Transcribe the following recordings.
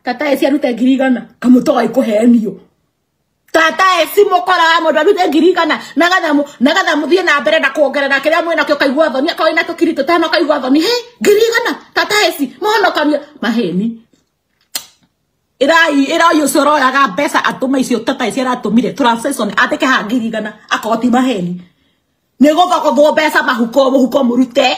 Tata eci arute 100,000 kamutoga ikuhenio. Tata eci mukora wa mundu arute 100,000 nagatha muthie na mbere na kuongerera kiria mwina kio kaigua thoni akorwo ina tukiri tutano kaigua thoni he 100,000 tata eci mohonokania maheni. Irai irai ucio uroyaga mbeca atume icio tata eci aratumire transaction ateke ha 100,000 akorwo ti maheni. Ni guthogothwo mbeca mahuko muhuko murute.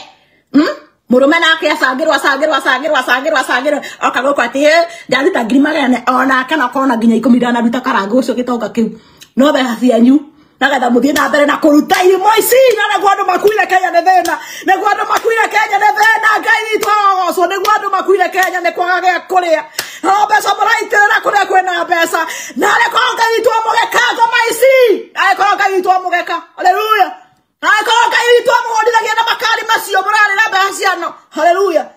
Murume nake acangirwo acangirwo acangirwo acangirwo acangirwo oka guku ati ndaruta 400,000 onake no korwo na nginya 10 ndanaruta karango ucio gitonga kiu no mbeca cianyu nagetha muthie na mbere na kuruta irimo ici na niguo andu makuire Kenya ni thina niguo andu makuire Kenya ni thina Ngai witũ arogocwo niguo andu makuire Kenya ni kwaga gĩa kũrĩa no mbeca mũraitĩrĩra kũrĩa kwĩna mbeca narĩ korwo Ngai witũ amũgeka ngoma ici narĩ korwo Ngai witũ amũgeka haleluya narĩ korwo Ngai witũ amũhũrithagia na makari macio mũrarĩra mbeca ciano haleluya.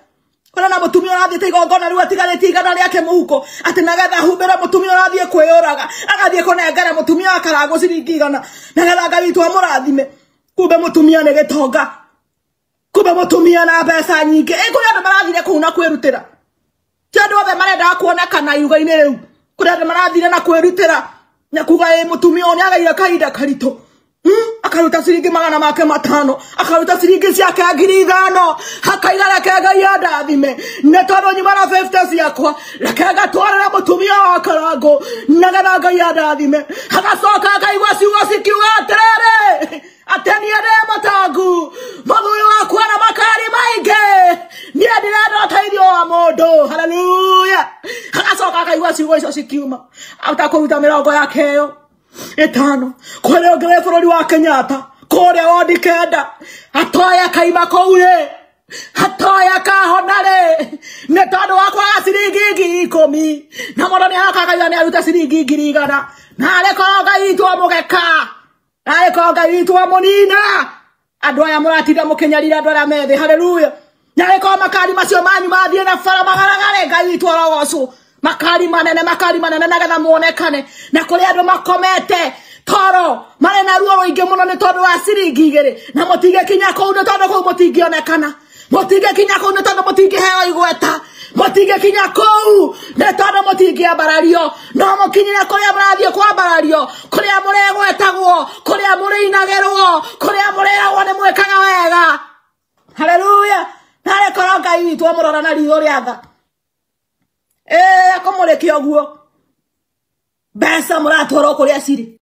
Kuna na mutumia urathiĩte igongona rĩu atigarĩtie 100 rĩake mũhuko atĩ nagetha ahumbĩre mutumia ũrathiĩ kwĩyũraga agathiĩ kũnengera mutumia wa karangũ ciringi 100 nagetha Ngai witũ amũrathime. Kumbe mutumia nĩ gĩtonga, kumbe mutumia na mbeca nyingĩ. Ĩ kũrĩ andũ marathire kũu na kwĩrutĩra, ti andũ othe marendaga kuonekana iruga-inĩ rĩu. Kũrĩ andũ marathire na kwĩrutĩra na kuga ĩ mutumia ũyũ nĩageire kahinda karitũ. Akaruta ciringi 500 akaruta ciringi ciake 5,000 akaiga reke Ngai andathime nĩ tondũ nyuma na 50 ciakwa reke ngatwarĩre mũtumia wa karangũ nagetha Ngai andathime. Agacoka akaigua ciugo cikiuga atĩrĩrĩ atĩ niĩ ndĩ mũtongu mũthuri wakwa na makari maingĩ niĩ ndirenda ũteithio wa mũndũ haleluya. Agacoka akaigua ciugo icio cikiuma ahuta kũruta 50 yake ĩyo 5 kũrĩa ũngĩ bũrũri wa Kenyatta kũrĩa wondi 9 atoya kaima kũu rĩ atoya kahona rĩ nĩ tondũ wa kwaga ciringi 10,000 na mũndũ nĩaroka akauga nĩaruta ciringi 100,000 narĩ korwo Ngai witũ amũgeka narĩ korwo Ngai witũ amũnina. Andũ aya mũratinda mũkĩnyarira andũ arĩa methĩ haleluya. Narĩ korwo makari macio manyu mathiĩ na bara magaragare Ngai witũ arogocwo. Makari manene nagetha muonekane na kũrĩ andũ makomete toro marĩ na ruo rũingĩ mũno nĩ tondũ wa ciringi 2 na mũtingĩkinya kũu nĩ tondũ kũu mũtingĩonekana mũtingĩkinya kũu nĩ tondũ mũtingĩheo igweta mũtingĩkinya kũu nĩ tondũ mũtingĩambarario no mũkinyire kũrĩa mũrathiĩ kwambarario kũrĩa mũregwetagwo kũrĩa mũrĩinagĩrwo kũrĩa mũrĩragwo nĩ mwĩkaga wega haleluya. Narĩ korwo Ngai witũ amũrora na ritho rĩa tha akamũrĩkia ũguo mbeca mũratwarwo kũrĩa cirĩ.